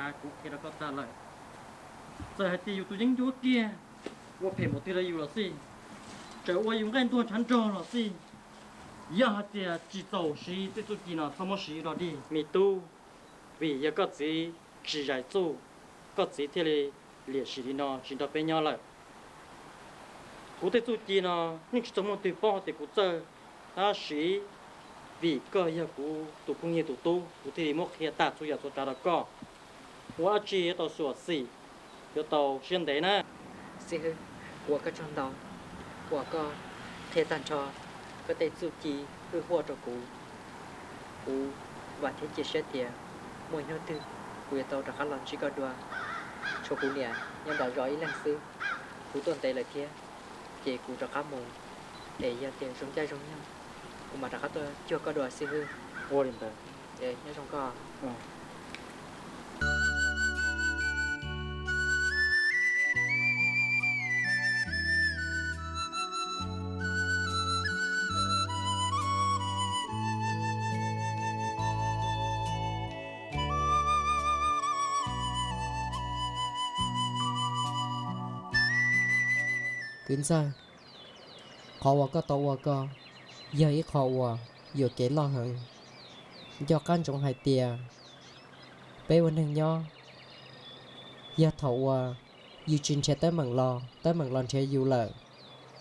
Kuv qhia rau koj tag lawm, txawm hais tias yus tus yeeb ncuab kiag ua phem npaum twg rau yus los xij, txawm ua yus nqaij ntuag ntshav nrog los xij, yog hais tias tsis txaus siv tej txuj ci no txhob muab siv rau dig. Me tub, vim yog koj txiv tsis zais txuj, koj txiv thiaj li liam sim li no tsis nrog peb nyob lawm. Kuv tej txuj ci no yeej tsis txog muaj twg paub tias kuv txawj, tab sis vim koj yog kuv tus phooj ywg tus tub, kuv thiaj li muab qhia tag txhua yam txhua tsav rau koj. Ua dab tsi yuav tau xyuam xim, yuav tau siab ntev na. Xib hwb, ua koj tsaug ntau uas koj qhia tag nrho koj tej txuj ci hwj huaj rau kuv. Kuv vam thiab cia siab tias muaj ib hnub twg kuv yuav tau rov qab los ntsib koj dua. Tshuav kuv niam nyob nram zos ib leeg xwb, kuv tuaj ntev lawm thiab, ces kuv rov qab mus, es yog tias zoo caij zoo nyoog, kuv mam rov qab tuaj cuag koj dua xib hwb. Ua li ntawd. Nyob zoo koj. Kwv ntxawg, qhov uas koj tau ua ko yog ib qho uas yuam kev loj heev. Nco qab ntsoov hais tias peb ua neeg nyob, yog thaum uas yus tsis nrhiav teeb meem los teeb meem los nrhiav yus lawm,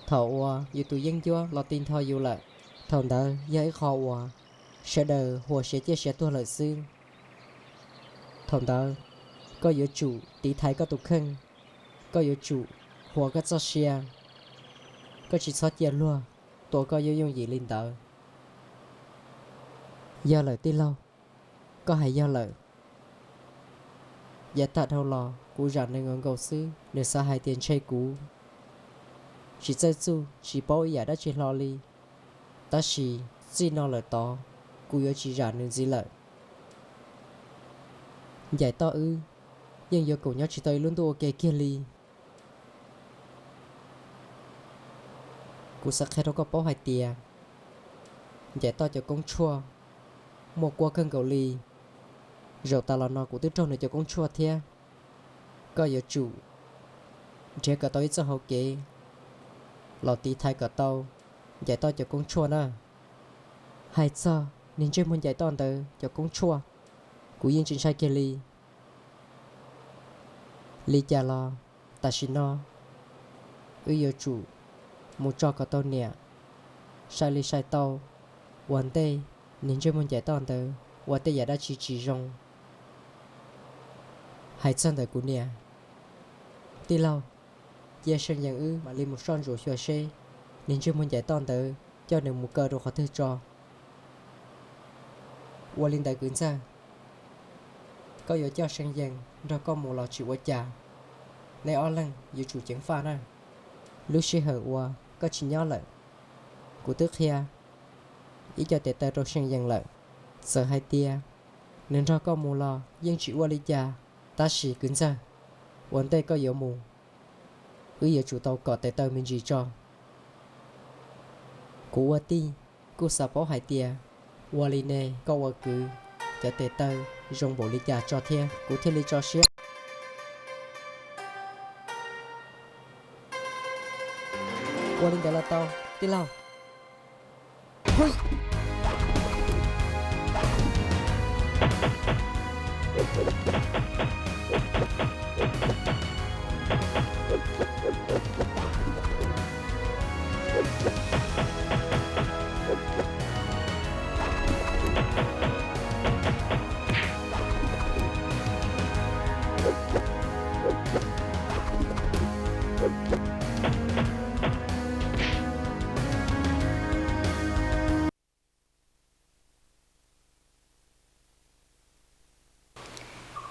thaum uas yus tus yeeb ncuab los ti nrho yus lawm, thaum ntawd yog ib qho uas sawv daws huas siav ciaj siav tuag lawm xwb. Thaum ntawd koj yuav tsum tiv thaiv koj tus kheej, koj yuav tsum huas koj txoj sia, koj tsis txhob cia luag tua koj yooj yooj yim li ntawd. Yog lawm tij laug, koj hais yog lawm. Yav tag dhau los kuv zam nws nkaus nkaus xwb, nws xav hais tias ntshe kuv tsis txawj txuj tsis paub ib yam dab tsi hlo li. Tab sis txij no lawm tod kuv yuav tsis zam nws ntxiv lawm. Ncaim Toj wb yeej yuav koom nyob tsis tau ib lub ntuj ua ke kiag li. Kuv xav qhia rau koj paub hais tias Ncaim Toj cov koob tshuaj muaj kuab kawg nkaus li. Zaum tas los no kuv twb raug nws cov koob tshuaj thiab. Koj yuav tsum nrhiav kom tau ib txoj hauv kev los tiv thaiv kom tau Ncaim Toj cov koob tshuaj na. Hais txog niag ntsej muag Ncaim Toj ntawd cov koob tshuaj, kuv yeej tsis ntshai kiag li. Li cas los tam sim no wb yuav tsum mus tso kom tau niam, sai li sai tau, ua ntej niag ntsej muag Ncaim Toj ntawd ua tej yam dab tsi tsis zoo. Hais txog ntawm kuv niam, tij laug, cia See Yees wb mam li mus soj ntsuam xyuas seb niag ntsej muag Ncaim Toj ntawd coj nws mus kaw rau qhov twg tso. Ua li ntawd kwv ntxawg, koj yuav coj See Yees nrog koj mus los tsis ua cas, nej ob leeg yuav tsum ceev faj na. Lub sij hawm uas koj tsis nyob lawm, kuv twb qhia ib co tes taw rau See Yees lawm. Txawm hais tias nws nrog koj mus los yeej tsis ua li cas, tab sis kwv ntxawg, ua ntej koj yuav mus, wb yuav tsum tau kom tes taw me ntsis tso. Kuv ua tij kuj xav paub hais tias ua li ne koj ua kwv, cov tes taw zoo npaum li cas tso thiab kuv thiaj li tso siab. Ua li ntawd los tau, tij laug.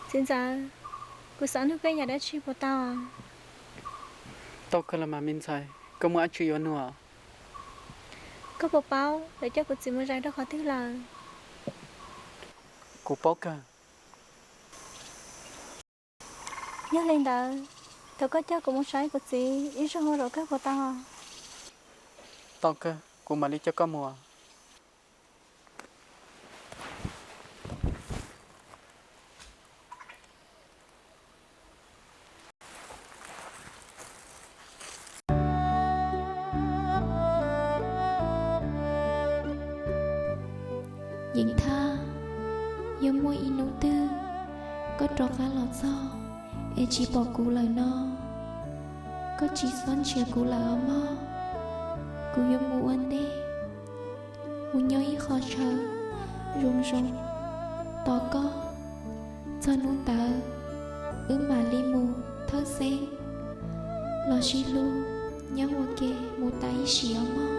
Txiv ntxawm, kuv xav nug koj yam dab tsi puas tau? Tau kawg los mas me ntxhais, koj muaj dab tsi yuav nug? Koj puas paub lawv coj kuv txiv mus zais rau qhov twg lawm? Kuv paub kawg. Yog li ntawd, thov koj coj kuv mus saib kuv txiv ib zaug ua zaum kawg puas tau? Tau kawg, kuv mam li coj koj mus. Yeem Thaj, yog muaj ib hnub twg koj rov qab los txog es tsis pom kuv lawm no, koj tsis txhob nrhiav kuv lawm os mog. Kuv yuav mus ua ntej, mus nyob ib qho chaw zoo zoo tos koj. Txog hnub ntawd, wb mam li mus thawj xeeb los sib hlub nyob ua ke mus tas ib sim os mog.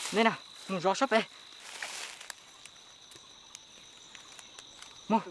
Nej na, mus zov sab pem. Mus.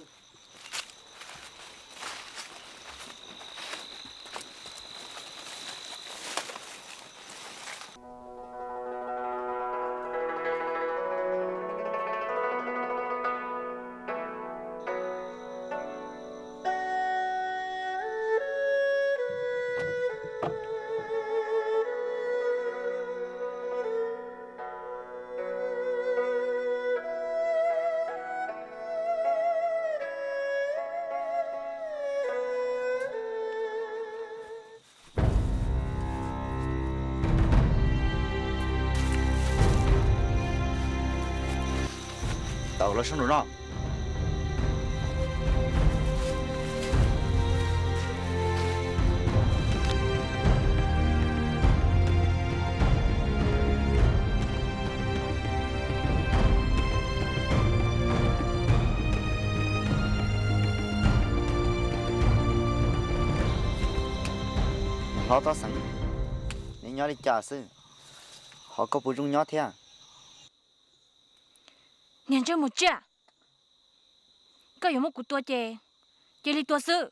Tawm los sab nraum no. Hlob Tob Xeem, neb nyob li cas xwb, ho koj puas zoo nyob thiab? Niag ntsej muag tsiaj, koj yuav muab kuv tua ces cia li tua xwb,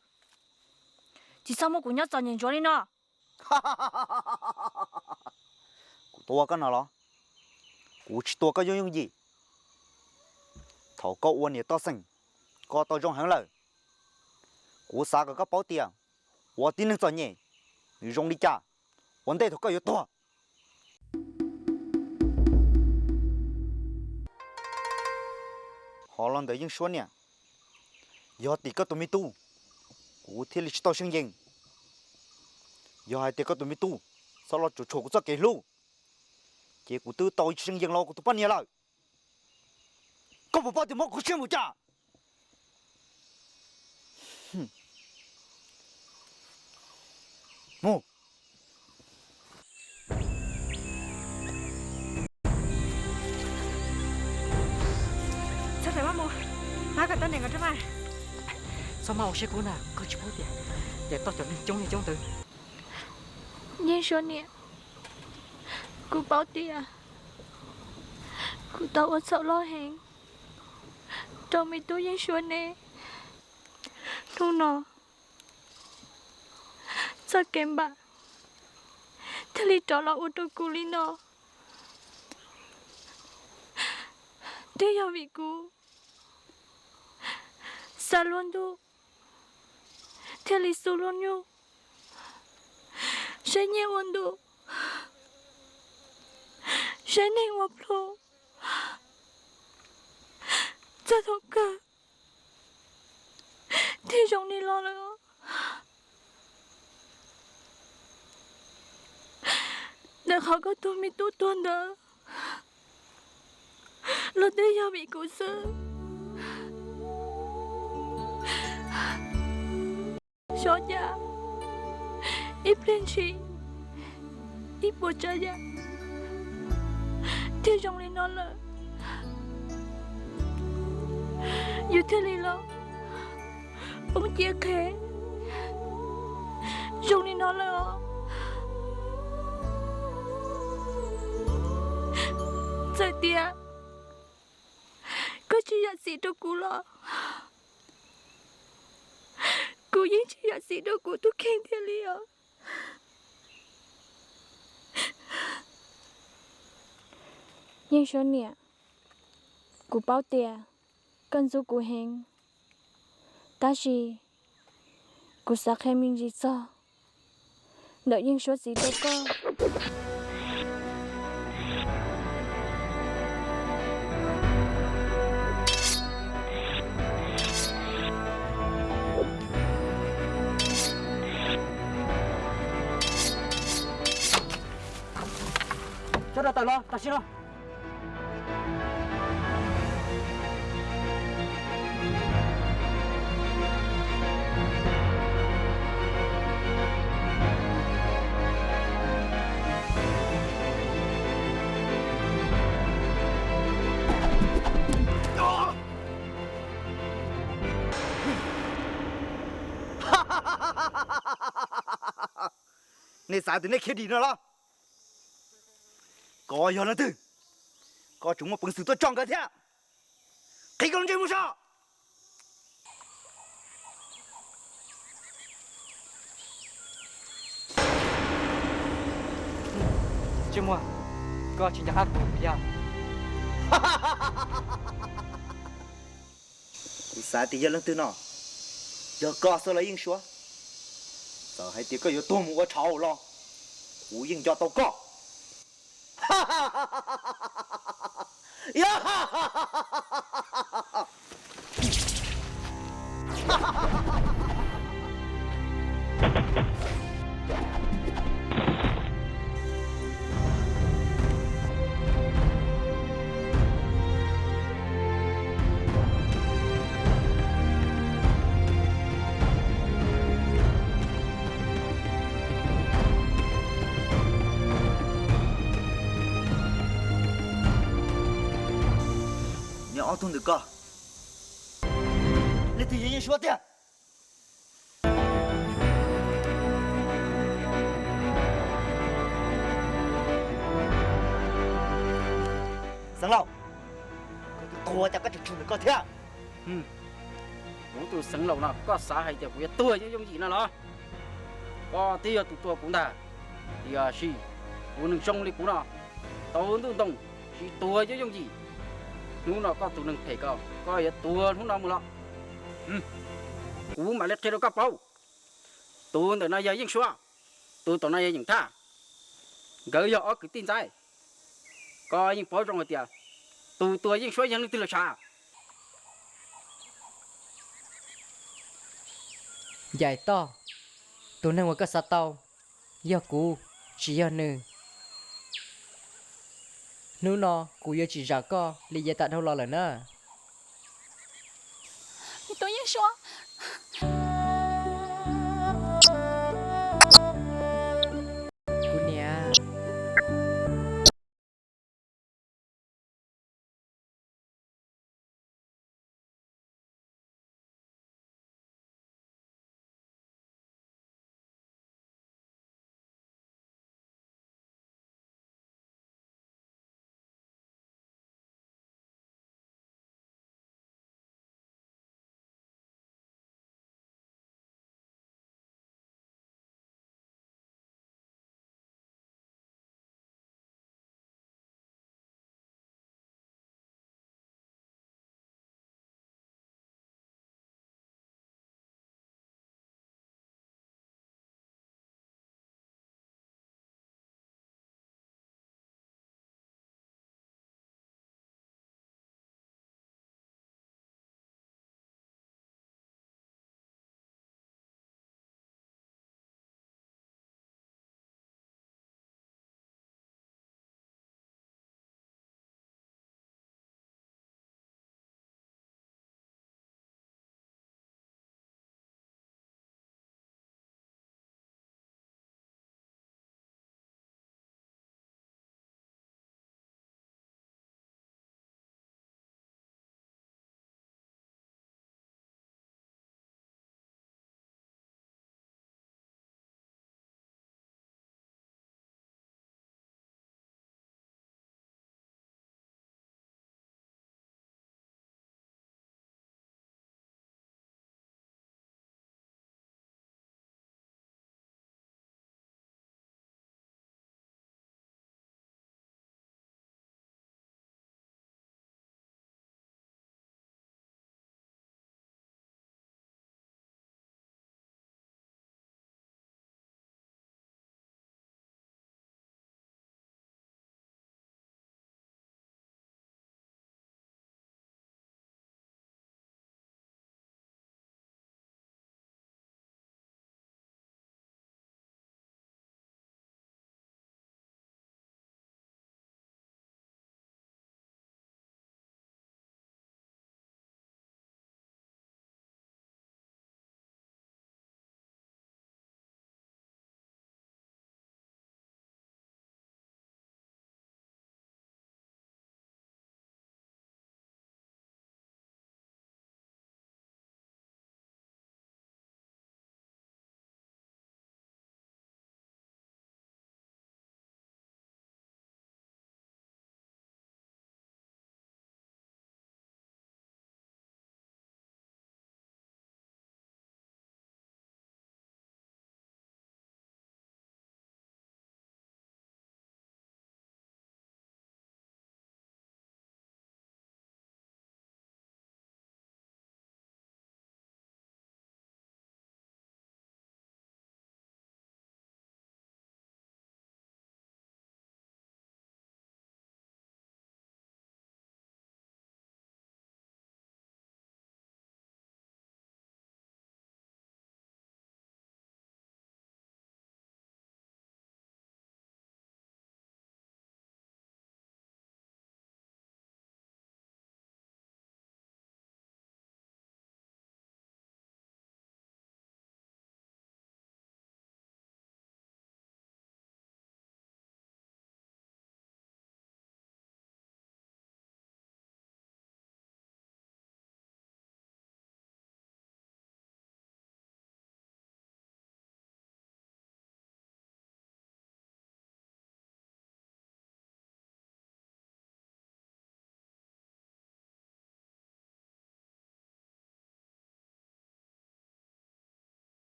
tsis txhob muab kuv nyob txom nyem ntsuav li no. Kuv tua koj no los? Kuv tsis tua koj yooj yooj yim. Thaum koj ua niam Tob Xeem, koj tau zoo heev lawm. Kuv xav kom koj paub tias ua tib neeg txom nyem nws zoo li cas, ua ntej thaum koj yuav tuag. Ho los ntawm Yeej Suab niam, yog tim koj tus me tub, kuv thiaj li tsis tau seej yees. Yog hais tias koj tus me tub txhob los tsuam tsuam kuv txoj kev hlub, ces kuv twb tau seej yees los kuv tus poj niam lawm. Koj puas paub tias mob kuv siab npaum cas? Mus. Txhob tawm maj mus, pab kom tau niam nkawd rab maj. Txhob maj ua siab kub na, koj tsis paub tias ces toj cov neeg coob li coob ntawd. Yeej Suab niam, kuv paub tias kuv tau ua txhaum loj heev rau me tub Yeej Suab neb. Hnub no txoj kev npam thiaj li rov los ua rau kuv li no. Twb yog vim kuv xav luag ntuj thiaj li xub luag nyuj, saib nyiaj ua ntu, saib neeg ua plhu, txog thaum kawg thiaj zoo li no lawm. Ntawm qhov koj tus me tub tuag ntawd los twb yog vim kuv xwb. Xyov cas ib pliag ntshis ib puas tsav yam thiaj zoo li no lawm. Yus thiaj li los poob ciaj qhev zoo li no lawm os. Txawm tias yam xis rau kuv los kuv yeej tsis yam xis rau kuv tus kheej thiab li os. Yeej Suab niam, kuv paub tias koj ntxub kuv heev, tab sis kuv xav qhia me ntsis txog ntawm Yeej Suab txiv rau koj. Coj rau tawm los tam sim no. Nej xav tias nej khiav dim no los? Koj yog leej twg? Koj tseem muaj peev xwm tuaj tso nkawd thiab? Qhib koj lub ntsej muag saib. Ntsej muag, koj tsis nco qab kuv yog? Kuv xav tias yog leej twg no, yog koj xwb los Yeej Suab? Txawm hais tias koj yuav tuag mus ua tshauv los kuv yeej nco tau koj. Nyob ob tug ntawm koj, leej twg yog Yeej Suab tiag? Xeev Laus, koj twb tuag cas koj tseem tshuav ntawm koj thiab? Kuv tus Xeev Laus no, koj xav hais tias kuv yuav tuag yooj yooj yim no los? Koj twb yog tus tua kuv ntag. Tiam sis tus neeg zoo li kuv no, tau ntuj ntoo tsis tuag yooj yooj yim. Hnub no koj tus neeg phem ko, koj yuav tuag hnub no mus los? Kuv mam li qhia rau koj paub. Tus ntawm no yog Yeej Suab, tus tom no yog Yeem Thaj. Nkawd yog ob kwv tij ntxaib. Koj yeej paub zoo hais tias tus tua Yeej Suab yog leej twg los sav? Ncaim Toj, tus neeg uas koj xav tau yog kuv, tsis yog nws. Hnub no kuv yuav tsis zam koj li yav tas dhau los lawm na. Tus Yeej Suab. Kuv niam.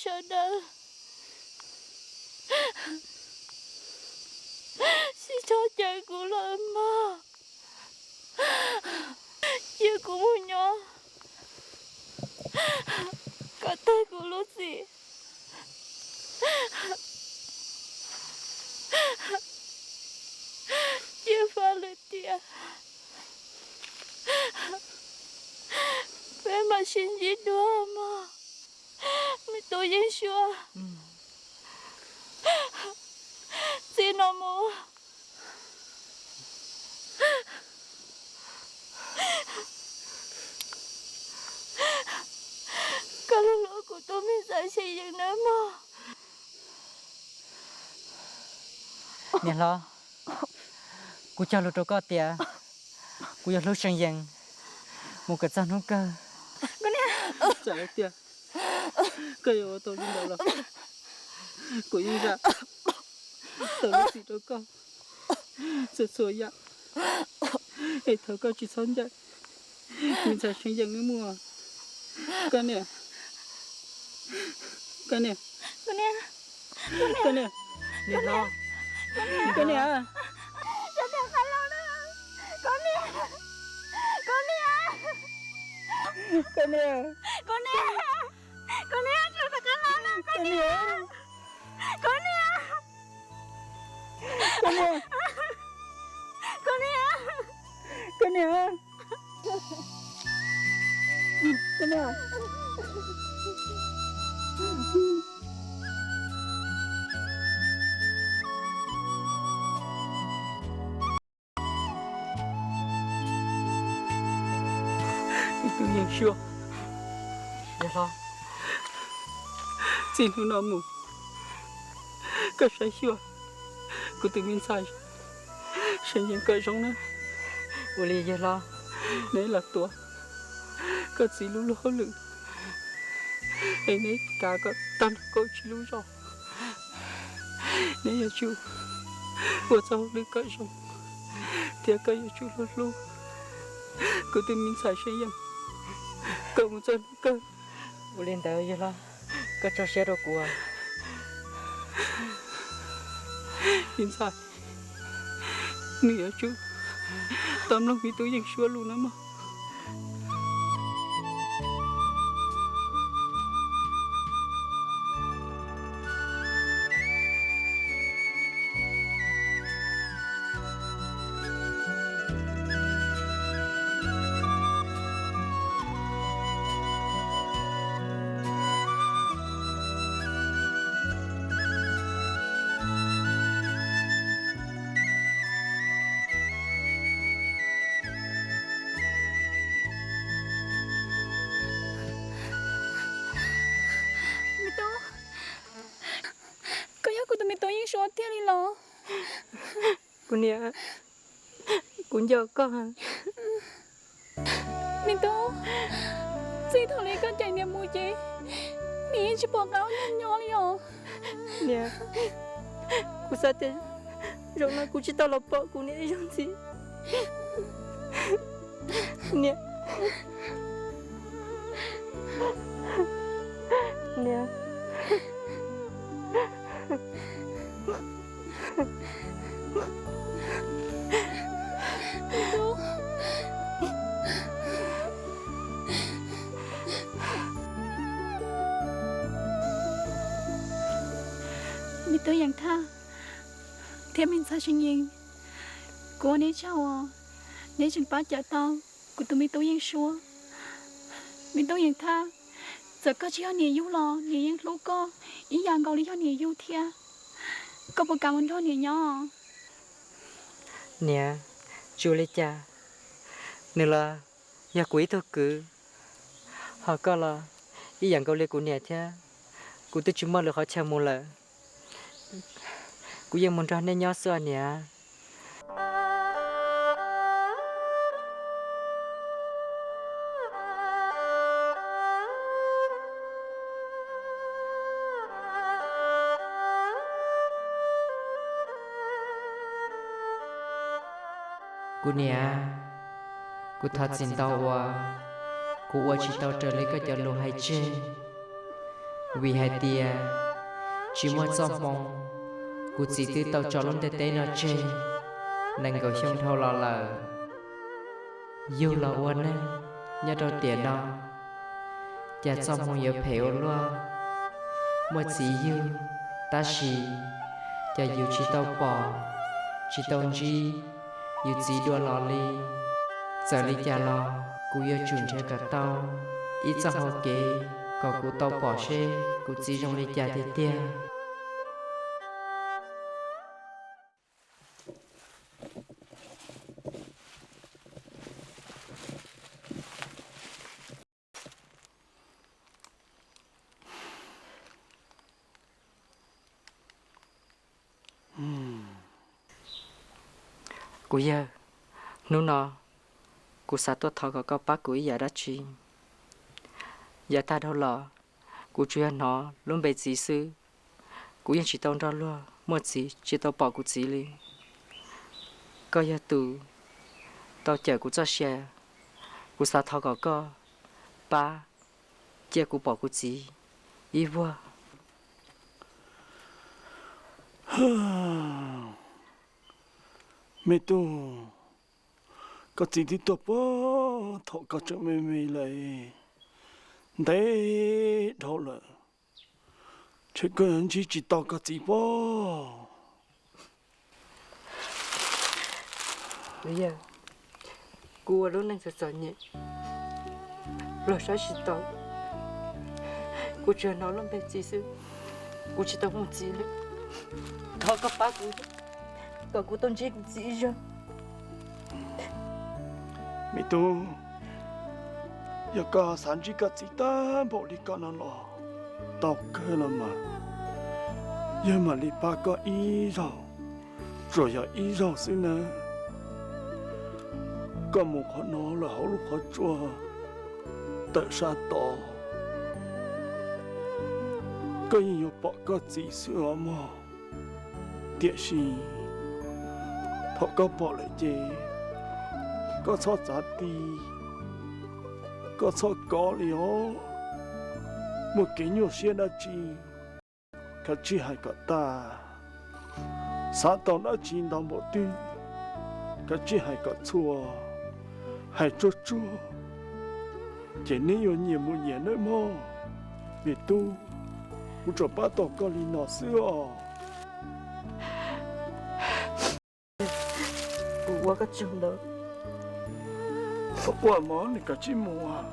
sawv daws, sib txhob cawm kuv lawm mog. Cia kuv mus nyob kom tag kuv lub txim. Cia faj lwm tiam peb mam sib ntsib dua mog, me tub Yeej Suab. Txij no mus koj los hlub kuv tus me ntxhais Seev Yees nawb mog. Niam hlob, kuv cog lus rau koj tias kuv yuav hlub Seev Yees mus kom txog hnub kawg. Txawm tias koj yuav ua tau li ntawd los kuv yeej zam tau lub txim rau koj txhua txhua yam. Es thov koj tsis txhob ncaim me ntxhais Seev Yees li mog. Koj niam, koj niam, koj niam, niam hlob, koj niam, koj niam, koj niam, koj niam, koj niam, koj niam, koj niam, koj niam, koj niam, koj niam, koj niam, koj niam. Ib tug Yeej Suab, txij hnub no mus koj saib xyuas kuv tus me ntxhais Seev Yees kom zoo na. Ua li yawg hlob, neb los tuav koj txiv lub lub hauj lwm es neb kav kom tag nrho kaum tsib lub zos. Neb yuav tsum ua txoj hauj lwm kom zoo thiab koj yuav tsum hlub hlub kuv tus me ntxhais Seev Yees kom mus txog hnub kawg. Ua li ntawd yawg hlob, koj tso siab rau kuv. Me ntxhais, nws yuav tsum tau mloog me tub Yeej Suab lus na mog. Me tub, koj yog kuv tus me tub Yeej Suab tiag li los? Kuv niam, kuv nco koj. Me tub, txij thaum li koj cais niam mus ces niam yeej tsis pom qab ua neej nyob li os. Niam, kuv xav tias zaum no kuv tsis tau los pom kuv niam ib zaug ntxiv. Niam, niam. Me tub Yeej Thaj thiab me ntxhais Seev Yees, kuv ua neb tsaug uas neb tseem pab cawm tau kuv tus me tub Yeej Suab. Me tub Yeej Thaj, txawm koj tsis yog niam yug los niam yeej hlub koj ib yam nkaus li yog niam yug thiab. Koj puas kam mus nrog niam nyob? Niam, tsis ua li cas, nws los yog kuv ib tug kwv, ho koj los ib yam nkaus li kuv niam thiab, kuv twb tsis muaj lwm qhov chaw mus lawm. Kuv yeej mus nrog nej nyob xwb os niam. Kuv niam, kuv thov txim ntau uas kuv ua tsis tau raws li koj cov lus hais tseg. Vim hais tias tsis muaj txoj hmoo, kuv txiv twb tau tso lub ntiaj teb no tseg nees nkaum xyoo dhau los lawm. Yug los ua neeg nyob rau tiam no, cas txoj hmoo yuav phem ua luaj. Muaj txiv yug, tab sis cas yus tsis tau pom, tsis tau ntsib yus txiv dua los li. Txawm li cas los kuv yuav tsum nrhiav kom tau ib txoj hau kev kom kuv tau pom seb kuv txiv zoo li cas tiag tiag. Kuv yawg, hnub no kuv xav tuaj thov kom koj pab kuv ib yam dab tsi. Yav tag dhau los, kuv tsuas yog hnov lub npe txiv xwb, kuv yeej tsis tau nrog luag muaj txiv, tsis tau pom kuv txiv li. Koj yog tus tau cawm kuv txoj sia, kuv xav thov kom koj pab cia kuv pom kuv txiv ib vuag. Me tub, koj txiv twb tuag puag thaum koj tseem me me lawm, ntev dhau lawm, ntshe koj ntsib tsis tau koj txiv pob. Kuv ua lub neej txom txom nyem, luag saib tsis taus, kuv tsuas hnov lub npe txiv xwb, kuv tsis tau muaj txiv li. Thov koj pab kuv, kom kuv tau ntsib kuv txiv ib zaug. Me tub, yog koj xav ntsib koj txiv tag npaum li koj no los tau kawg los mas, yog mam li pab koj ib zaug, tsuas yog ib zaug xwb nawb. Koj mus qhov no lawm hauv lub qhov tsua tawm sab tod, koj yeej yuav pom koj txiv xwb os mog. Tiam sis thaum koj pom lawm ces koj txhob txav ti, koj txhob kov li os. Muaj kev nyuaj siab dab tsi, kav tsij hais kom tag. Xav tau dab tsi ntau npaum twg, kav tsij hais kom txhua, hais tsuag tsuag, ces neb yuav nyias mus nyias nawb mog. Me tub, kuv tsuas pab tau koj li no xwb os. Kuv ua koj tsaug ntau. Ua mog, nws kav tsij mus.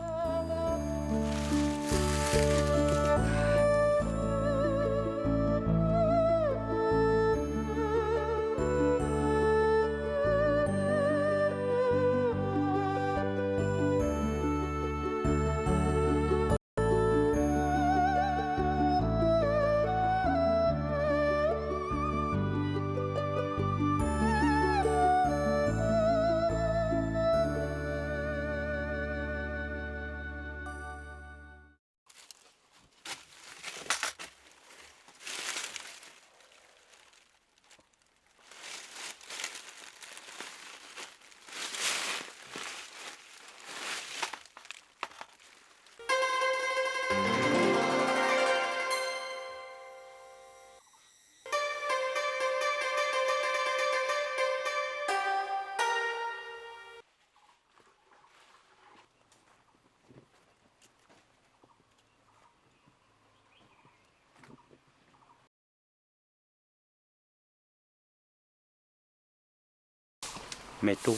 Me tub,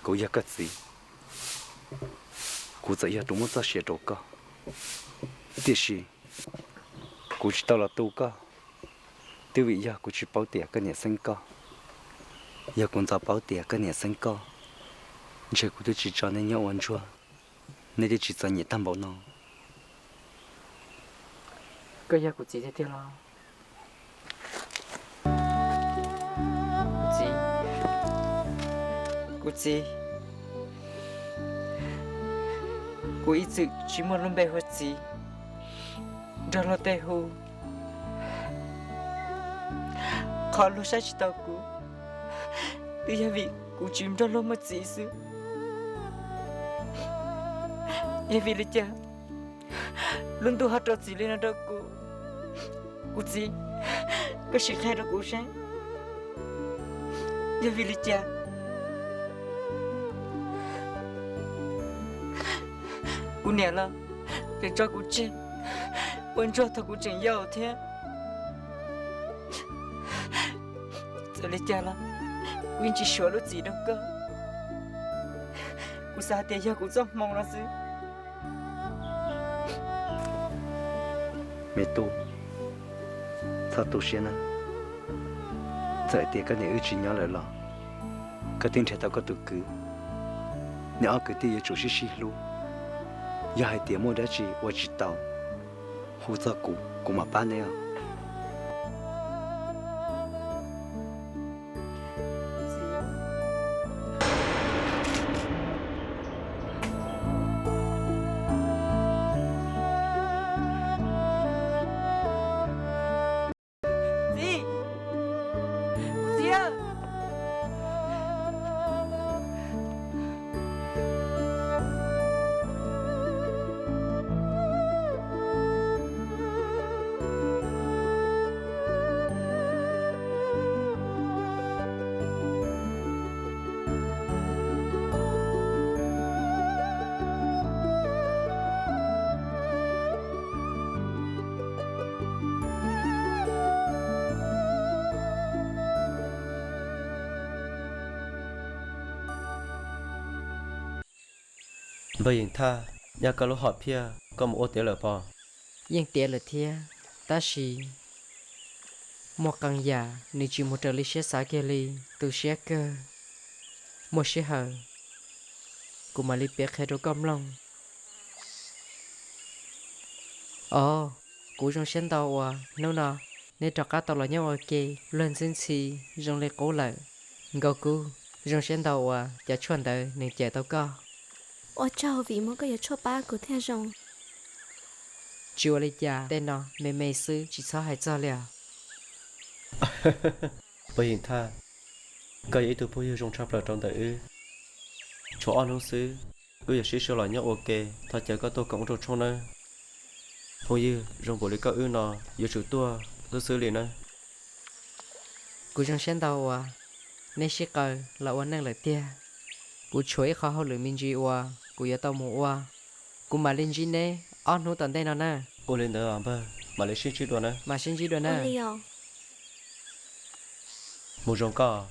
kuv yog koj txiv, kuv txawm yog tus muab txoj sia rau koj, tiam sis kuv tsis tau los tu koj, twb vim yog kuv tsis paub tias koj niam xeeb koj. Yog kuv ntxov paub tias koj niam xeeb koj, ntshe kuv twb tsis tso nej nyob ua ntsuag, nej twb tsis txom nyem tag npaum no. Koj yog kuv txiv tiag tiag los? Kuv txiv, kuv txiv, kuv ib txwm tsis muaj lub npe hu ua txiv nrog luag tej hu. Qhov luag saib tsis taus kuv twb yog vim kuv tsis nrog luag muaj txiv xwb. Yog vim li cas Lub ntuj ho rau txim li no rau kuv. Kuv txiv, koj sim qhia rau kuv saib, yog vim li cas kuv niam los tseem tso kuv tseg ua ntsuag thaum kuv tseem yau thiab? Txawm li cas los kuv yeej tsis suav lub txim rau koj. Kuv xav hais tias yog kuv txoj hmoo no xwb. Me tub, txhob tu siab na. Txawm hais tias koj niam wb tsis nyob lawm los koj twb nrhiav tau koj tus kwv. Neb ob kwv tij yuav tsum sib sib hlub. Yog hais tias muaj dab tsi ua tsis tau, hu txog kuv, kuv mam pab neb os. Txiv, kuv txiv a. Npawg Yeem Thaj, nyob koj lub hom phiaj koj mus ua tiav lawm pom? Yeej tiav lawm thiab, tab sis muaj qee yam nws tsis mus raws li siab xav kiag li, tu siab kawg. Muaj sij hawm kuv mam li piav qhia rau koj mloog. Os, kuv zoo siab ntau uas hnub no neb rov qab tau los nyob ua ke luag ntxhi ntxhi zoo li qub lawm. Nkauj Kub, zoo siab ntau uas cov tshuaj ntawd nws cawm tau koj. Ua tsaug vim muaj koj yuav tshuaj pab kuv thiaj zoo. Tsis ua li cas, tej no me me xwb tsis txhob hais txog li os. Pog Yeem Thaj, koj yog ib tug phooj ywg zoo tshaj plaws rau ntawm wb. Tshuav ob hnub xwb, wb yuav sib sau los nyob ua ke, thov caw koj tuaj koom ua rau tshoob nawb. Phooj ywg zoo npaum li koj wb no yuav tsum tuaj xwb xwb li nawb. Kuv zoo siab ntau uas neb sib qaws los ua neej lawm tiag. Kuv tshuav ib qho hauj lwm me ntsis uas kuv yuav tau mus ua. Kuv mam li ntsib neb ob hnub tom ntej no na. Ua li ntawd npawg, mam li sib ntsib dua na. Mam sib ntsib dua na. Mus zoo koj.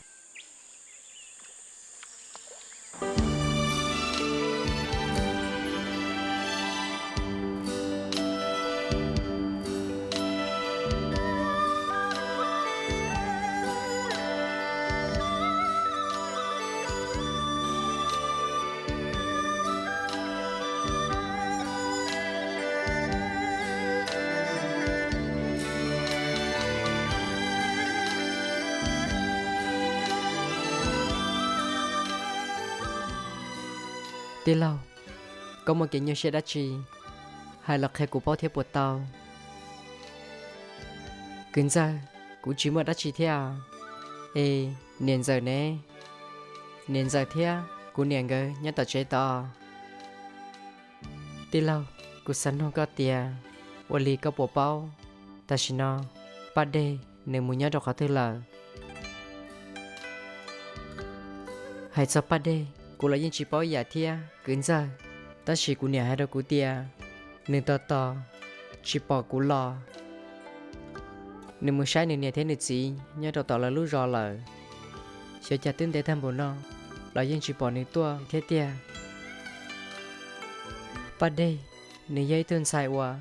Tij laug, koj muaj kev nyuaj siab dab tsi? Hais los qhia kuv paub thiab puas tau? Kwv ntxawg, kuv tsis muaj dab tsi thiab. Es niam ntxawm ne? Niam ntxawm thiab kuv niam nkawd nyob tom tsev tod. Tij laug, kuv xav nug koj tias, ua li koj puas paub tam sim no Paj Dej nws mus nyob rau qhov twg lawm? Hais txog Paj Dej, kuv los yeej tsis paub ib yam thiab kwv ntxawg, tab sis kuv niam hais rau kuv tias nws tos tos tsis pom kuv los. Nws mus saib nws niam thiab nws txiv nyob rau tom lawv lub zos lawm. Xyov cas twb ntev tag npaum no los yeej tsis pom nws tuaj thiab tiag. Paj Dej, nws yog ib tug ntxhais uas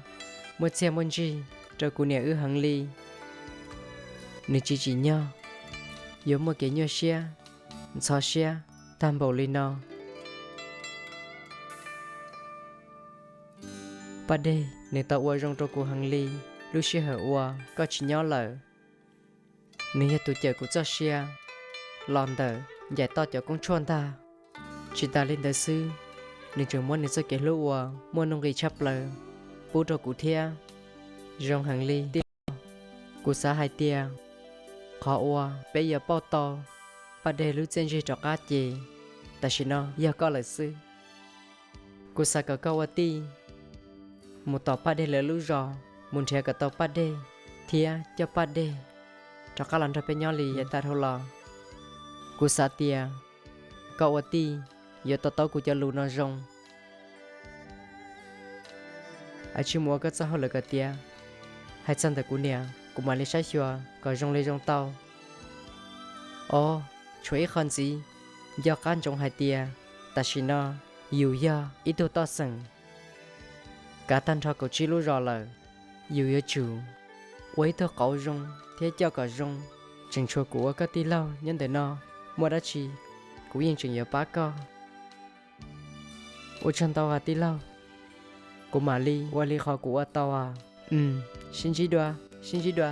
muaj txiaj muaj ntsig rau kuv niam wb heev li. Nws tsis tsim nyog yuav muaj kev nyuaj siab, ntxhov siab tag npaum li no. Paj Dej, nws tau ua zoo rau kuv heev li lub sij hawm uas koj tsis nyob lawm. Nws yog tus cawm kuv txoj sia los ntawm ncaim toj cov koob tshuaj ntag. Tsis tas li ntawd xwb, nws tseem muab nws txoj kev hlub uas muaj nuj nqis tshaj plaws pub rau kuv thiab. Zoo heev li tij laug. Kuv xav hais tias qhov uas peb yuav pauj tau Paj Dej lub txiaj ntsig rov qab ces tam sim no yog koj lawm xwb. Kuv xav kom koj ua tij mus tom Paj Dej lawv lub zos, mus nrhiav kom tau Paj Dej thiab coj Paj Dej rov qab los nrog peb nyob li yav tag dhau los. Kuv xav tias koj ua tij yuav to taub kuv cov lus no zoo. Hais tsis mus ua koj txoj hauj lwm kom tiav. Hais txog ntawm kuv niam, kuv mam li saib xyuas kom zoo li zoo tau. Os, tshuav ib qho ntxiv, nco qab ntsoov hais tias tam sim no yus yog ib tug toj xeem. Kav tag nrho kaum tsib lub zos lawm, yus yuav tsum ua ib tug qauv zoo thiab coj kom zoo. Tseem tshuav kuv ua koj tij laug nyob ntawm no, muaj dab tsi kuv yeej tseem yuav pab koj. Ua tsaug ntau os tij laug, kuv mam li ua li qhov kuv ua tau os. Sib ntsib dua, sib ntsib dua.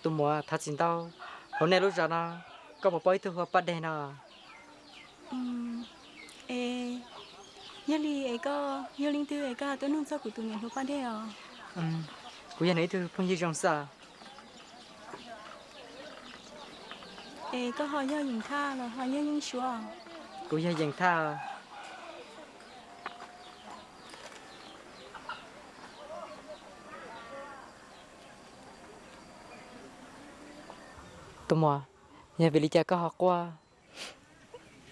Tus muam, thov txim ntau, hauv nej lub zos no koj puas paub ib tug hu ua Paj Dej no? Es yog li es koj yog leej twg es koj tuaj nug txog kuv tus niam hluas Paj Dej os? Kuv yog nws ib tug phooj ywg zoo xwb. Es koj ho yog Yees Thaj los ho yog Yeeb Suav? Kuv yog Yees Thaj. Tus muam, yog vim li cas koj ho quaj?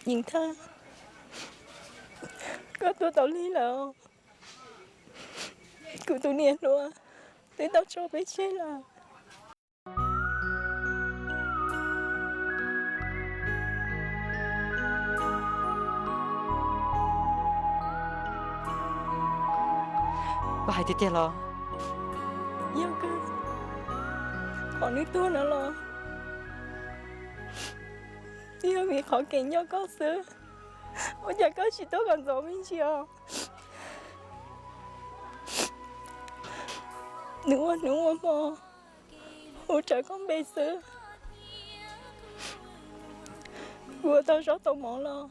Yees Thaj, koj tuag tau lig lawm. Kuv tus niam hluas twb tau tso peb tseg lawm. Koj hais tiag tiag los? Yog kawg, qhov nws tuag no los twb yog vim qhov kev nco koj xwb. Ua cas koj tsis tuaj kom ntxov me ntsis os? Nws ua hnub ua hmo hu raws koj npe xwb. Kuv ua tau zaub tau mov los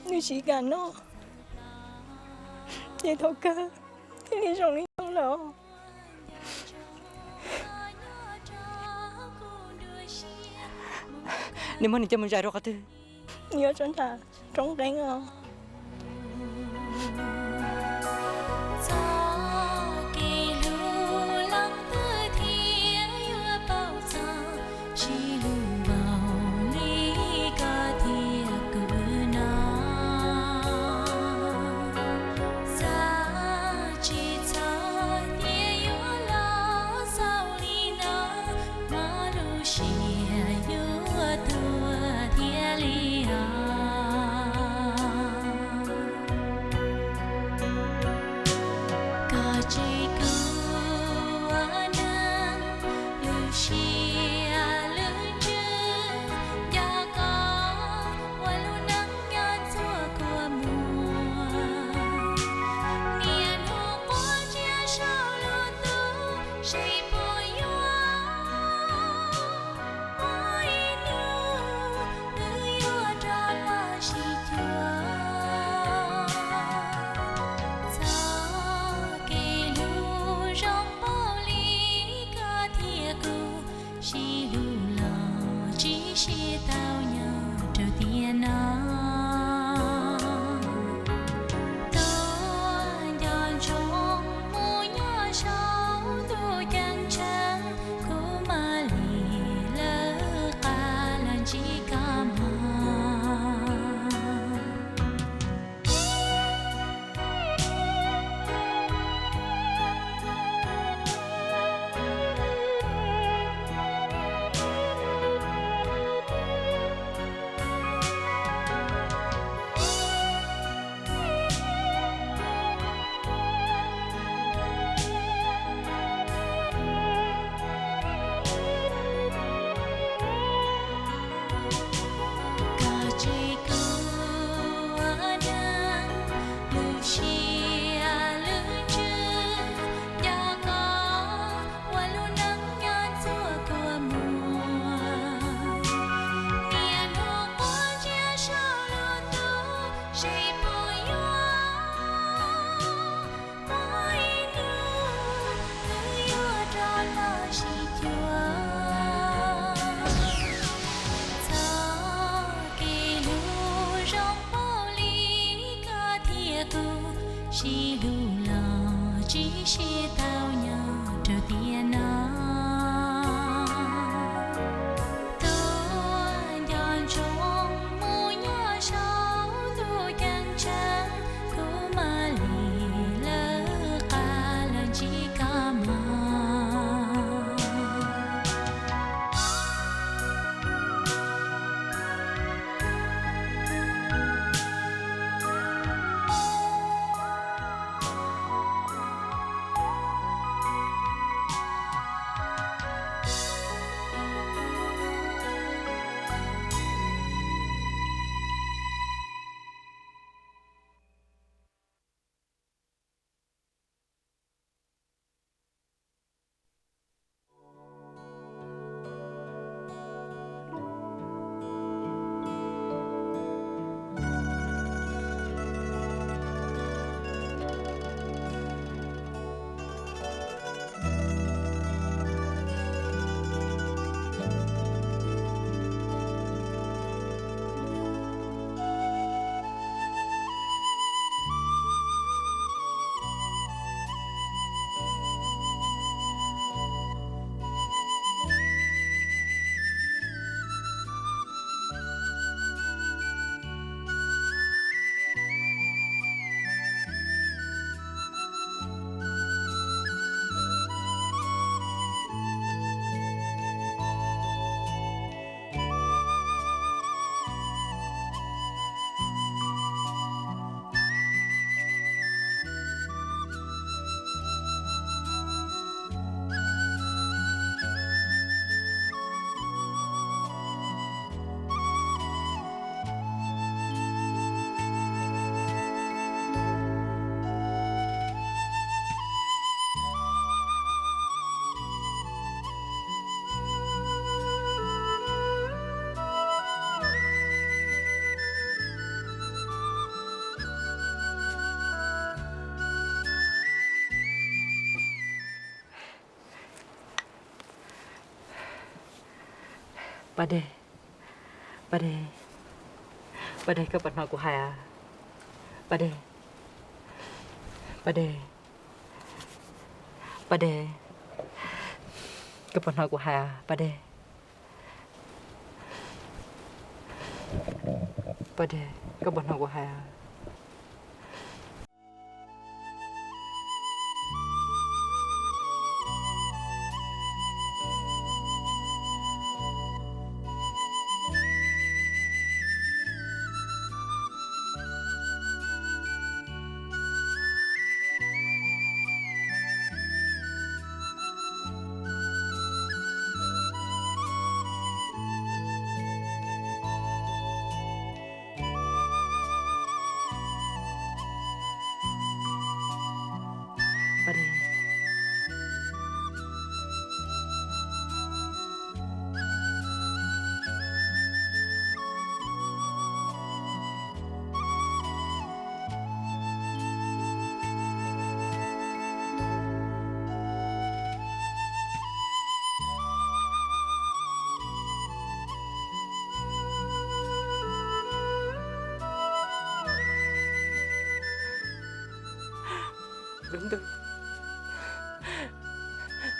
nws tsis kam noj, ces thaum kawg thiaj li zoo li no lawm. Nej muab nws coj mus zais rau qhov twg? Nws yuav tsam nram roob nqeeb os. Txoj kev hlub leej twg thiaj yuav paub txog, tsis lub npaum li koj thiab kuv no. Xav tsis txog tias yuav los xaus li ntawd, mas lub siab yuav tuag thiaj li os. Tsis lug los tsis sib tau nyob rau tiam no. Tuaj nco ntsoov mus nyob saum ntuj ceeb tsheej, kuv mam li lawv qab los ntsib koj mog. Paj Dej, Paj Dej, Paj Dej, koj puas hnov kuv hais? Paj Dej, Paj Dej, Paj Dej, koj puas hnov kuv hais, Paj Dej? Paj Dej, koj puas hnov kuv hais? Lub ntuj,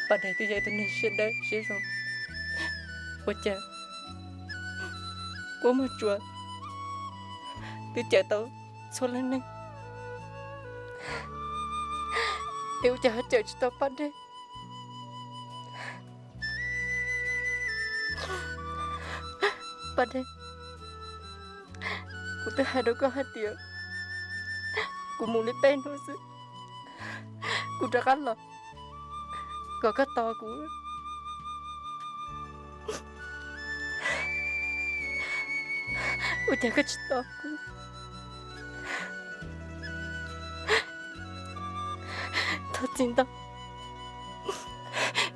Paj Dej twb yog ib tug neeg siab dawb siab zoo, ua cas kua muag tsuas twb cawm tau txhua leej neeg, es ua cas ho cawm tsis tau Paj Dej? Paj Dej, kuv twb hais rau koj hais tias kuv mus li peb hnub xwb, kuv rov qab los kom koj tos kuv. Ua cas koj tsis tos kuv? Thov txim ntau,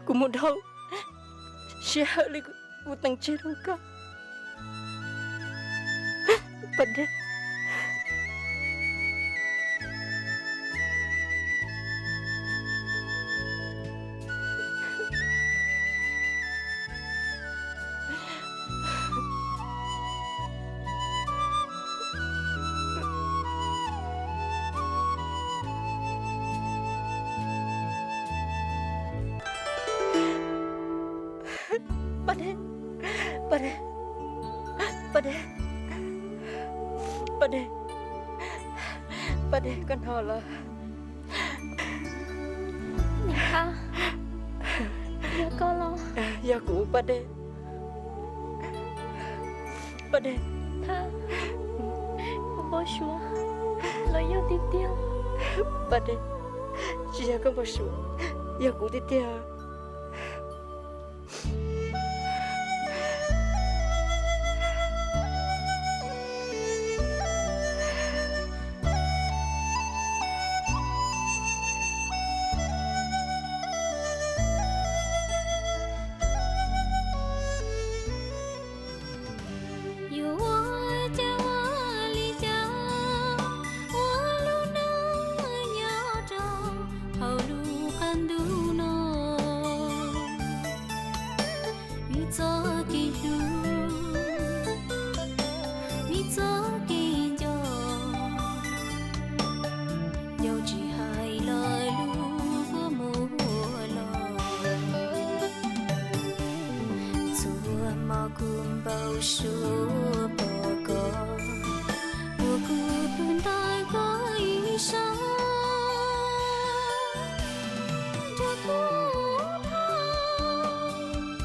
kuv mus dhau sij hawm li kuv teem tseg rau koj, Paj Dej. Dej, Paj Dej, Paj Dej, Paj Dej, Paj Dej, koj hnov los? Niam Thaj, yog koj los? Yog kuv Paj Dej. Paj Dej. Thaj, koj npau suav los yog tiag tiag? Paj Dej, tsis yog koj npau suav, yog kuv tiag tiag. Yuav ua cas ua li cas ua lub neej nyob rau hauv lub qab ntuj no. Vim txoj kev hlub, vim txoj kev nco, yog tsis hais lawv lub kua muag los. Txhua hmo kuv npau suav pom koj, ua kuv pw ntawm koj ib sab. Nrog kuv tham,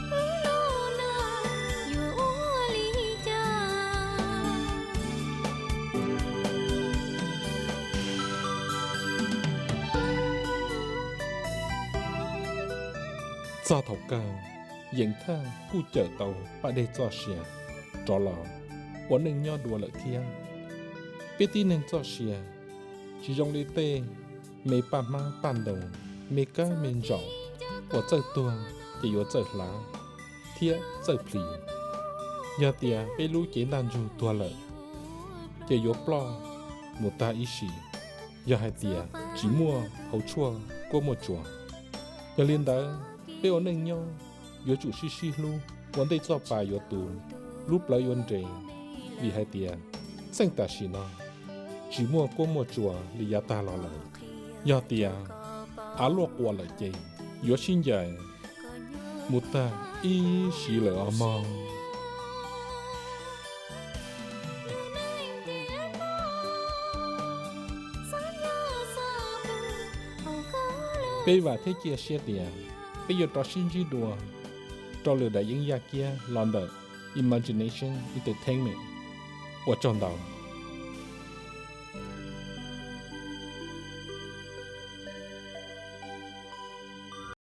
wb los lawm yuav ua li cas? Txog thaum kawg, Yees Thaj kuj cawm tau Paj Dej txoj sia rov los ua neej nyob dua lawm thiab. Peb tib neeg txoj sia tsis zoo li tej me paj hmab paj ntoos, me kab me ntsaum uas txawj tuag ces yuav txawj hlav thiab txawj plhis. Yog tias peb lub cev ntaj ntsug tuag lawm, ces yuav ploj mus tag ib sim, yog hais tias tsis muaj hauv tshuaj kuab muaj tsuas. Yog li ntawd, peb ua neej nyob yuav tsum sib sib hlub, ua ntej txoj pa yuav tu, lub plawv yuav nres, vim hais tias txheej tam sim no tsis muaj kuab muaj tsuas li yav tag los lawm. Yog tias av luaj quas lawm ces yuav sib ncaim mus tag ib sim lawm os mog. Peb vam thiab cia siab tias peb yuav rov sib ntsib dua rau lwm daim yeeb yaj kiab los ntawm Imagination Entertainment. Ua tsaug ntau.